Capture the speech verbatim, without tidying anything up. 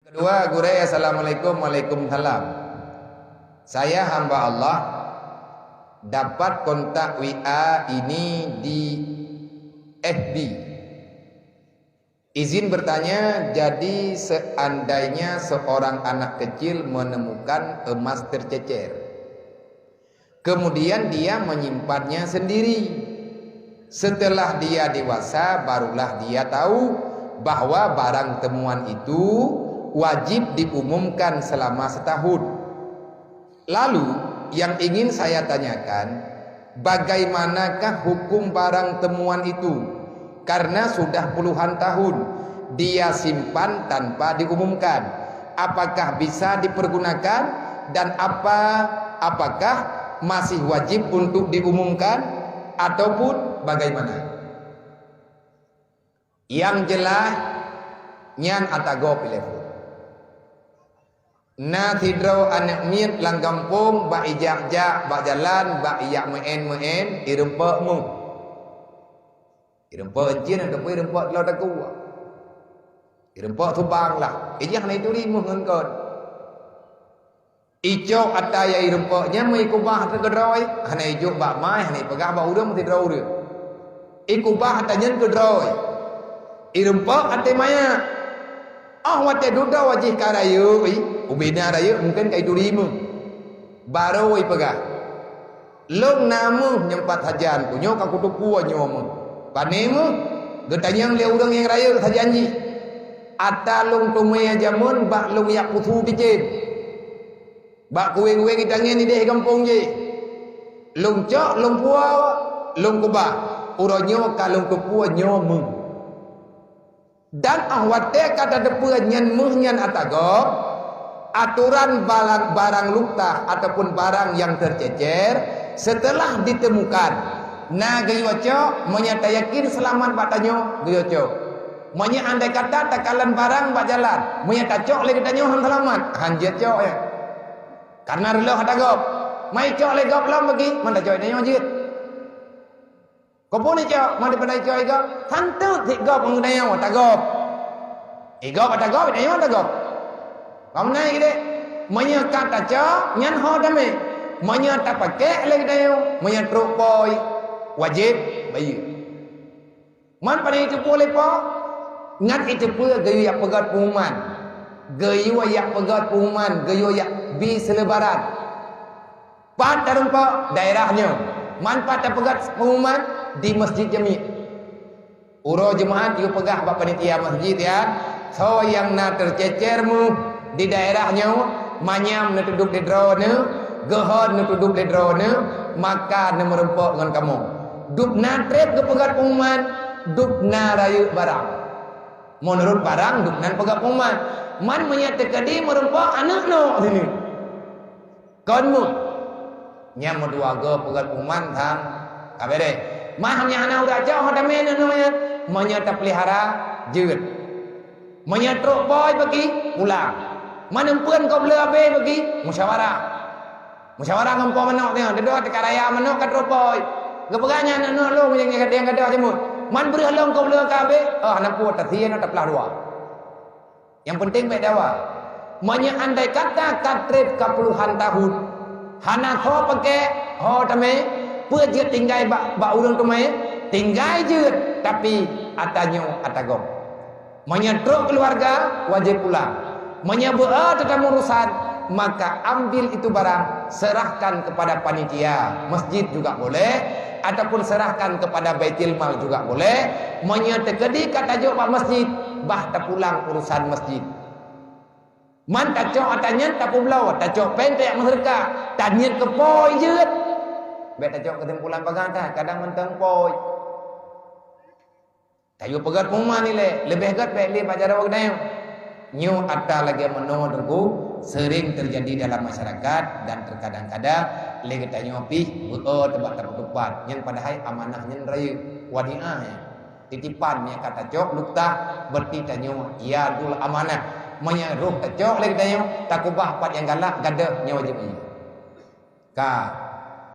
Kedua, Gurèe, assalamualaikum. Waalaikumsalam. Saya hamba Allah, dapat kontak W A ini di F B. Izin bertanya, jadi seandainya seorang anak kecil menemukan emas tercecer, kemudian dia menyimpannya sendiri. Setelah dia dewasa, barulah dia tahu bahwa barang temuan itu wajib diumumkan selama setahun. Lalu, yang ingin saya tanyakan, bagaimanakah hukum barang temuan itu? Karena sudah puluhan tahun dia simpan tanpa diumumkan. Apakah bisa dipergunakan dan apa, apakah masih wajib untuk diumumkan ataupun bagaimana? Nyang jeulaih, nyan ata gob ilée phon. Na sidroe aneuk miet lam gampông bak ijak-jak bak jalan, bak ijak meu'en-meu'en, ireumpok méuh. Ireumpok encin ataupun ireumpok teuloe takue. Ireumpok subang lah. Ijak hana ituri méuh ngon kon. Icok ata nyang ireumpok nyan meuikubah ata keudroe, hana ijok bak mai, hana ipeugah bak ureuëng meusidroe ureuëng. Ikubah ata nyan keudroe. Ireumpok até manyak. Oh watée dudoe jih ka rayeuk, ih, ubena rayeuk mungken ka ituri méuh. Barô ipeugah, "Lôn na méuh nyang pat sajan ku nyoe ka kuteupue nyoe méuh. Pané méuh?" Geutanyong lé ureuëng nyang rayeuk sajan jih. "Ata lôn teumé jameun bak lôn yak pusu cicém. Bak kuweng-kuweng itangieng idéh gampông jih. Lôn cok, lôn pue, lôn kubah. Uroe nyoe ka lôn teupue nyoe méuh." Dan óh watée ka tateupeue nyan méuh nyan ata gob, atoran barang, barang luktah ataupun barang nyang teucecer, seuteulah diteumukan, na geuyue cok, meunyoe tayakin seulamat bak tanyoe, geuyue cok. Meunyoe andai kata takalon barang bak jalan, meunyoe tacok lé geutanyoe hana seulamat, han jeuet cok nyan. Kareuna reuloh ata gob. Mai cok lé gob lom bagi, man tacok tanyoe jeuet. Keupeue neucok, man daripada icok igob, santeut sit gob ngon geutanyoe ata gob. Igob ata gob, geutanyoe ata gob. Bak meunan jih, meunyoe ka tacok, nyan ho tamé. Meunyoe tapakék lé geutanyoe, meunyoe trok pôi, wajéb bayeue. Man pane iteupeue lé po? Ngat iteupeue geuyue yak peugét peunguman. Geuyue yak peugét peunguman, geuyue yak bi seuleubaran. Pat tareumpok daerah nyoe, man pat tapeugét peunguman di Masjid Jami. Uroe Jumaat geupeugah bak panitia masjid, ya, soe nyang na teucecer méuh di daerah nyoe, manyam neutudub lé droeneuh, geuhon neutudub lé droeneuh, maka neumeureumpok ngon kamoe. Dub na treb geupeugét peunguman, dub na rayeuk barang. Meunurot barang, dub nan peugét peunguman. Man meunyoe teukeudi meureumpok aneuk nyoe sineuk. Kon méuh. Nyang meudua goe peugét peunguman sang ka bereh. Mah nyang hana udah cok ho tamé nyoe nyan. Meunyoe tapeulihara, jeuet. Meunyoe trok pôi bagi, pulang. Man eumpeuen gob le abéh bagi, musyawarah. Musyawarah ngon po manok nyoe, dudoe teuka raya manok ka trok pôi. Geupeugah nyan aneuk lôn nyang gadeng gadoh jeuet. Man breuh lôn gob le ka abéh, oh, hana peue, tasie nyoe taplah dua. Nyang penting bék dawa. Meunyoe andai kata ka treb ka puluhan tahun, hana soe pakék, ho tamé, peue jeuet tinggai bak, bak ureuëng teumé, tinggai jeuet, tapi ata nyoe ata gob. Meunyoe trok keuluwarga, wajéb pulang. Meunyoe beu-e teutamong urusan, maka ambil itu barang, serahkan kepada panitia masjid juga boleh, ataupun serahkan kepada Baitul Mal juga boleh. Meunyoe teukeudi ka tajok bak masjid, bah tapulang urusan masjid. Man tacok ata nyan tapeubloe, tacok péng tajak meuseudeukah, taniet keu pôi jeuet. Bék tacok keusimpulan bagaih that, kadang mantong pôi. Tayue peugét peunguman ilée, leubeh gét bék lé bak jaroe geutanyoe. Nyoe atra lagée meunoe teungku sering teujadi dalam masyarakat dan teukadang-kadang lé geutanyoe pih beu-e teubat tapeutupat. Nyan padahai amanah nyan rayeuk, wadiah nyan. Titipan nyang ka tacok luktah, berarti tanyoe yadul amanah. Meunyoe roh tacok lé geutanyoe, takubah pat nyang galak, gadôh nyoe wajéb ie. Ka.